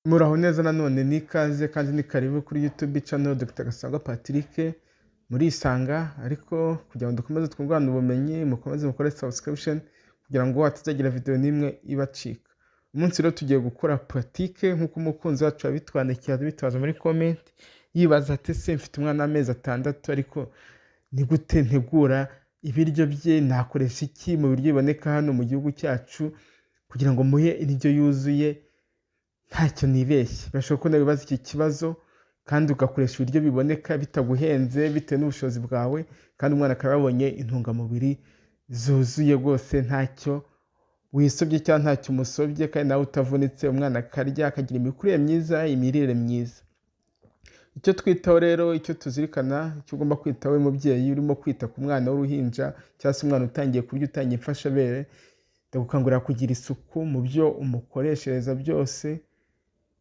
Muraho neza nanone, n'ikaze kandi ni karibu kuri YouTube channel Dr Gasangwa Patrick. Murisanga, ariko kugira ngo dukomeze twungurane ubumenyi, mukomeze mukore subscription kugira ngo hatazagira video n'imwe ibacika. Umunsi rero tugiye gukora pratique nk'uko umukunzi wacu yabitwandikiye, abitwaza muri comment, yibaza ati: "Ese mfite umwana w'amezi 6, ariko ni gute ntegura ibiryo bye? Nakoresha iki mu biryo biboneka hano mu gihugu cyacu kugira ngo muhe indyo yuzuye ntacyo nibeshye?" Birashoboka ko nawe wibaza iki kibazo, kandi ugakoresha ibiryo biboneka bitaguhenze bitewe n'ubushobozi bwawe, kandi umwana akaba yabonye intungamubiri zuzuye rwose, ntacyo wisobye cyangwa ntacyo umusobye, kandi nawe utavunitse, umwana akarya, akagira imikurire myiza, imirire myiza. Icyo twitaho rero, icyo tuzirikana, icyo ugomba kwitaho mubyeyi urimo kwita ku mwana w'uruhinja cyangwa se umwana utangiye kurya, utangiye imfashabere, ndagukangurira kugira isuku mu byo umukoreshereza byose,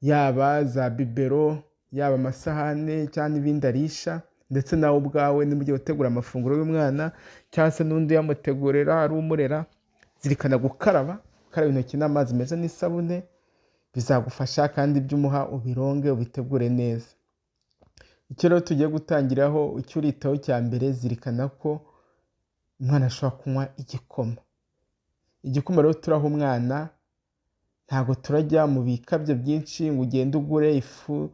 yaba za biberon, yaba amasahane cyangwa n'ibindi arisha, ndetse nawe ubwawe niba ugiye gutegura amafunguro y'umwana cyangwa se n'undi uyamutegurira ari umurera, zirikana gukaraba, gukaraba intoki n'amazi meza n'isabune bizagufasha, kandi ibyo umuha ubironge, ubitegure neza. Icyo rero tugiye gutangiraho, icyo uritaho cya mbere, zirikana ko umwana ashobora kunywa igikoma. Igikoma rero turaha umwana, ntabwo turajya mu bikabyo byinshi ngo ugende ugure ifu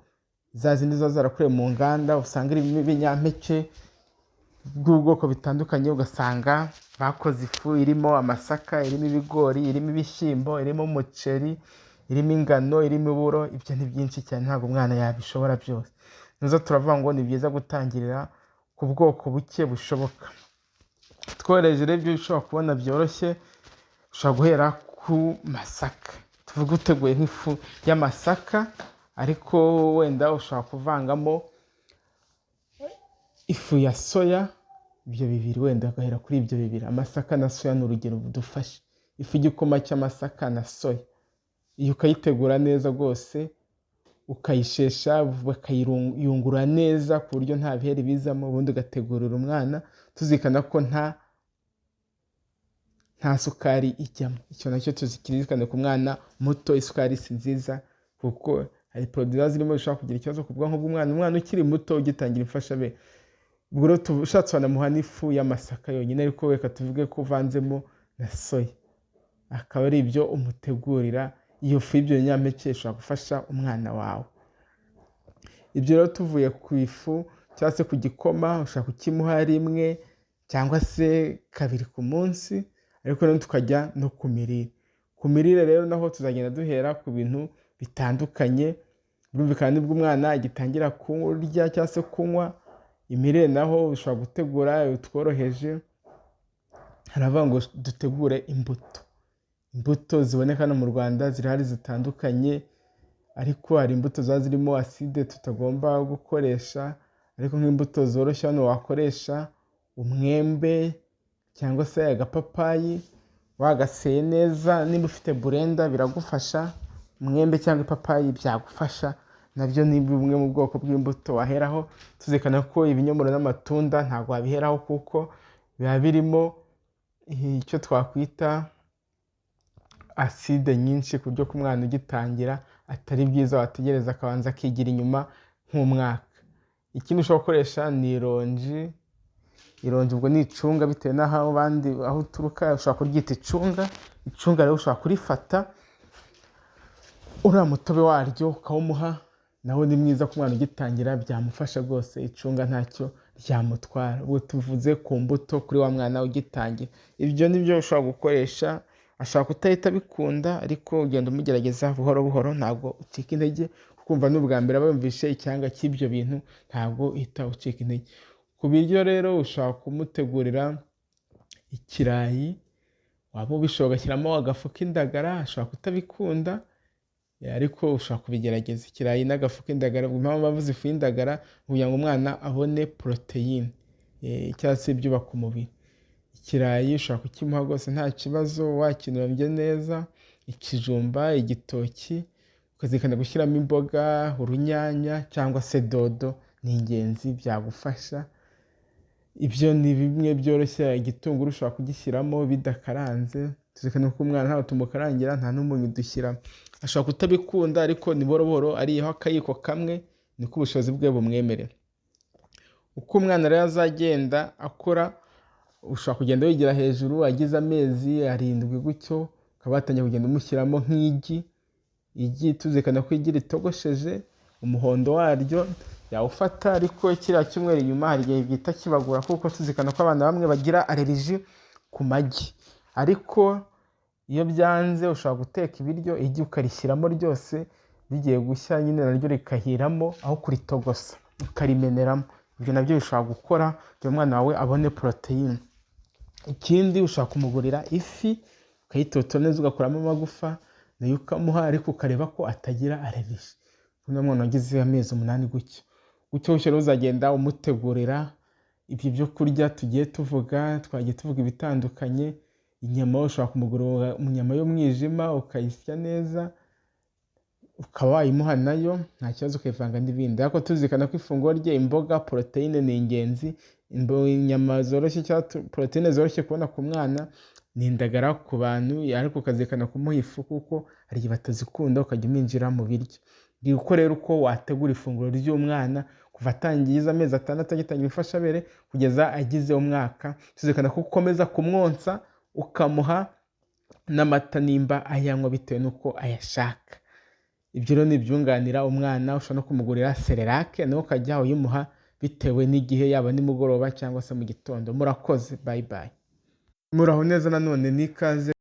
za zindi ziba zarakorewe mu nganda, usanga irimo ibinyampeke by'ubwoko bitandukanye, ugasanga bakoze ifu irimo amasaka, irimo ibigori, irimo ibishyimbo, irimo umuceri, irimo ingano, irimo uburo. Ibyo ni byinshi cyane, ntabwo umwana yabishobora byose. Nizo turavuga ngo ni byiza gutangirira ku bwoko buke bushoboka. Tworoheje rero, ibyo ushobora kubona byoroshye, ushobora guhera ku masaka. Tuvuge uteguye nk'ifu y'amasaka, ariko wenda ushobora kuvangamo ifu ya soya, ibyo bibiri, wenda ugahera kuri ibyo bibiri, amasaka na soya, ni urugero budufashe. Ifu y'igikoma cy'amasaka na soya, iyo ukayitegura neza rwose, ukayishesha, bakayiyungurura neza ku buryo nta biheri bizamo, ubundi ugategurira umwana, tuzirikana ko nta sukari ijyamo. Icyo nacyo tuzirikane ku mwana muto, isukari si nziza kuko hari produits ziba zirimo zishobora kugira ikibazo ku bwonko bw'umwana, umwana ukiri muto ugitangira imfashabere. Ubwo rero ushatse wanamuha n'ifu y'amasaka yonyine, ariko reka tuvuge ko uvanzemo na soya, akaba ari ibyo umutegurira. Iyo fu y'ibyo binyampeke ishobora gufasha umwana wawe. Ibyo rero, tuvuye ku ifu cyangwa se ku gikoma, ushobora kukimuha rimwe cyangwa se kabiri ku munsi, ariko noneho tukajya no ku mirire. Ku mirire rero naho tuzagenda duhera ku bintu bitandukanye. Birumvikana, nibwo umwana agitangira kurya cyangwa se kunywa. Imirire naho ushobora gutegura utworoheje. Haravuga ngo dutegure imbuto. Imbuto ziboneka hano mu Rwanda zirahari zitandukanye, ariko hari imbuto ziba zirimo acide tutagomba gukoresha, ariko nk'imbuto zoroshye hano wakoresha umwembe cyangwa se agapapayi wagaseye neza. Niba ufite blender biragufasha, umwembe cyangwa ipapayi byagufasha, nabyo ni bumwe mu bwoko bw'imbuto waheraho. Tuzirikana ko ibinyomoro n'amatunda ntabwo wabiheraho kuko biba birimo icyo twakwita acide nyinshi, ku buryo ku mwana ugitangira atari byiza, wategereza akabanza akigira inyuma nk'umwaka. Ikindi ushobora gukoresha ni ironji. Ironji ubwo ni icunga, bitewe n'aho abandi aho uturuka ushobora kuryita icunga. Icunga rero ushobora kurifata, uriya mutobe waryo ukawumuha, nawo ni mwiza ku mwana ugitangira, byamufasha rwose, icunga ntacyo ryamutwara. Ubwo tuvuze ku mbuto kuri wa mwana ugitangira. Ibyo ni byo ushobora gukoresha. Ashobora kutahita abikunda, ariko ugenda umugerageza buhoro buhoro, ntabwo ucika intege, kuko n'ubwa mbere aba yumvishe icyanga cy'ibyo bintu, ntabwo uhita ucika intege. Ku biryo rero ushobora kumutegurira ikirayi, waba ubishoboye ugashyiramo agafu k'indagara. Ashobora kutabikunda, ariko ushobora kubigerageza, ikirayi n'agafu k'indagara. Impamvu bavuze ifu y'indagara, kugira ngo umwana abone poroteyine cyangwa se ibyubaka umubiri. Ikirayi ushobora kukimuha rwose nta kibazo, wakinumbye neza, ikijumba, igitoki, ukazirikana gushyiramo imboga, urunyanya cyangwa se dodo ni ingenzi, byagufasha. Ibyo ni bimwe byoroshye. Igitunguru ushobora kugishyiramo bidakaranze, tuzirikane ko umwana ntabwo tumukarangira, nta n'umunyu dushyiramo. Ashobora kutabikunda, ariko ni buhoro buhoro, ariyeho akayiko kamwe, niko ubushobozi bwe bumwemerera. Uko umwana rero azagenda akura, ushobora kugenda wigira hejuru, agize amezi 7 gutyo, ukaba watangiye kugenda umushyiramo nk'igi. Igi, tuzirikana ko igi ritogosheje, umuhondo waryo yawufata, ariko kiriya cyumweru inyuma hari igihe gihita kibagora, kuko tuzirikana ko abana bamwe bagira allergie ku magi. Ariko iyo byanze, ushobora guteka ibiryo, igi ukarishyiramo ryose rigiye gushya nyine, naryo rikahiramo, aho kuritogosa ukarimeneramo. Ibyo nabyo bishobora gukora kugira umwana wawe abone poroteyine. Ikindi, ushobora kumugurira ifi, ukayitotora neza, ugakuramo amagufa, nayo ukamuha, ariko ukareba ko atagira allergie. Uno mwana wagize amezi 8 gutyo gutyo gutyo rero, uzagenda umutegurira ibyo byo kurya tugiye tuvuga, twagiye tuvuga ibitandukanye. Inyama, ushobora kumugurira inyama y'umwijima, ukayisya neza, ukaba wayimuha nayo nta kibazo, ukayivanga n'ibindi. Ariko tuzirikana ko ifunguro rye, imboga, poroteyine ni ingenzi. Inyama zoroshye cyangwa poroteyine zoroshye kubona ku mwana ni indagara. Ku bantu ariko, ukazirikana kumuha ifu, kuko hari igihe batazikunda, ukajya uminjira mu biryo. Nguko rero uko wategura ifunguro ry'umwana kuva atangiye amezi 6, agitangira imfashabere, kugeza agize umwaka. Tuzirikana ko ukomeza kumwonsa, ukamuha n'amata nimba ayanywa, bitewe n'uko ayashaka. Ibyo rero ni ibyunganira umwana. Ushobora no kumugurira Cerelac, nawe ukajya uyimuha bitewe n'igihe, yaba nimugoroba cyangwa se mu gitondo. Murakoze, bye bye. Muraho neza nanone, n'ikaze.